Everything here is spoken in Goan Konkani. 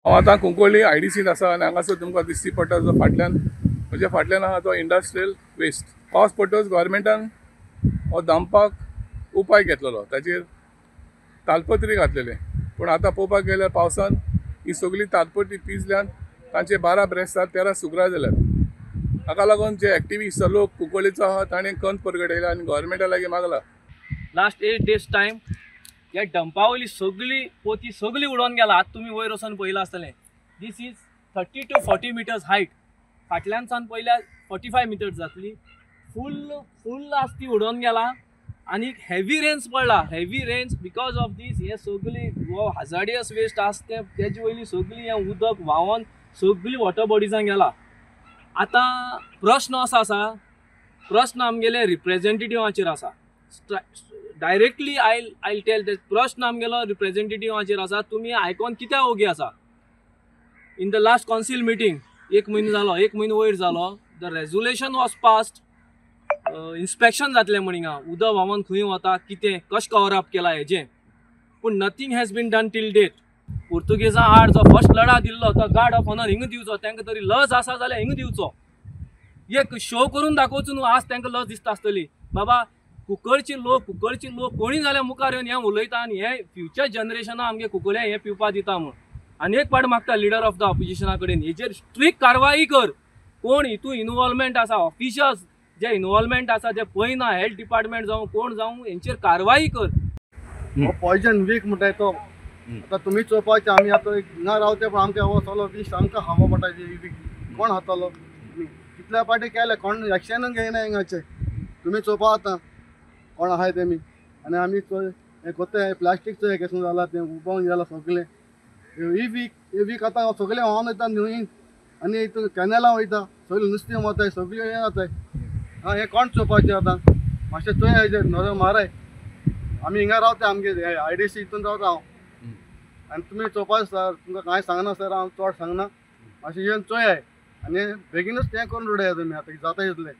हांव आतां कुंकळ्ळी आयडीसींत आसा आनी हांगासर तुमकां दिश्टी पडटा जो फाटल्यान, म्हज्या फाटल्यान आहा तो इंडस्ट्रियल वेस्ट. पावस पडटकच गव्हर्मेंटान हो दामपाक उपाय घेतलेलो, ताचेर तालपत्री घातलेले. पूण आतां पळोवपाक गेल्यार पावसान ही सगळी तालपत्री पिजल्यान तांचे 12 ब्रेस्तार 13 सुग्रां जाल्यात. हाका लागून जे एक्टिविस्ट लोक कुंकळ्ळीचो आहा ताणें कंत परगटयला आनी गव्हर्मेंटा लागीं मागला. लास्ट 8 डेज टायम ह्या डंपा वयली सगळी पोती सगळी उडोवन गेला. आतां तुमी वयर वचोन पळयलां आसतलें. This is 30 to 40 meters height. फाटल्यान सावन पयल्यार 45 मिटर्स जातली. फूल फूल आस ती उडोवन गेला आनी हेवी रेन्स पडला. Heavy rains because of this हे सगळी हो हजार्डियस वेस्ट आस तें तेजे वयली सगळी हें उदक व्हांवोन सगळी वॉटर बॉडिजान गेला. आतां प्रश्न असो आसा, प्रश्न आमगेले रिप्रेजेंटेटिवाचेर आसा. डायरेक्टली I tell that प्रश्न आमगेलो रिप्रेजेंटेटिवाचेर आसा. तुमी आयकोन कित्याक ओगी आसा? In the last council meeting एक म्हयनो जालो, एक म्हयनो वयर जालो, the resolution was passed. Inspection जातलें म्हण हिंगा उदक व्हांवोन खंय वता, कितें कशें कवर अप केलां हेजें, पूण nothing has been done till date. पुर्तुगेजां आड जो फर्स्ट लढा दिल्लो तो गार्ड ऑफ ऑनर हिंगा दिवचो. तांकां तरी लज आसा जाल्यार हिंगा दिवचो. एक शो करून दाखोवचो न्हू. आज तांकां लज दिसता आसतली, बाबा कुंकळचे लोक, कुंकळचे लोक कोणी जाल्यार मुखार येवन हें उलयता आनी हे फ्युचर जनरेशना आमगे कुंकळ्या हें पिवपा दिता म्हूण. आनी एक पाट मागता लिडर ऑफ the ऑपोजिशना कडेन, हेजेर स्ट्रिक्ट कारवाई कर. कोण हितून इनवॉल्वमेंट आसा, ऑफिशल्स जे इनवॉल्वमेंट आसा जे पळयना, हेल्थ डिपार्टमेंट जावं कोण जावं, हेंचेर कारवाई कर. पॉयजन वीक म्हणटाय तो आतां तुमी चोवपाचें. आमी आतां हिंगा रावते पण आमकां हो सगळो विश आमकां खावपा पडटा. वीक कोण खातलो? कितल्या पाटी केले, कोण एक्शनूच घेयना हिंगाचे. तुमी चोवपा आतां कोण आहाय तेमी. आनी आमी चोय हें कोत्ताय प्लास्टीकचो हें केसून जाला तें उबोवन गेलां सगळें. ही वीक ही वीक आतां सगळें व्हांवन वयता न्हंयीन आनी हितून कॅनलां वयता, सगळें नुस्तें वताय, सगळें हें जाताय. आं हें कोण चोवपाचें आतां? मातशें चोय हेजेर नदर माराय. आमी हिंगा रावता, आमगे आयडीसी हितून रावता हांव. आनी तुमी चोवपाक सर, तुमकां कांय सांगना सर, हांव चड सांगना. मातशें येवन चोयाय आनी बेगीनूच तें करून उडया तुमी आतां जाता इतलें.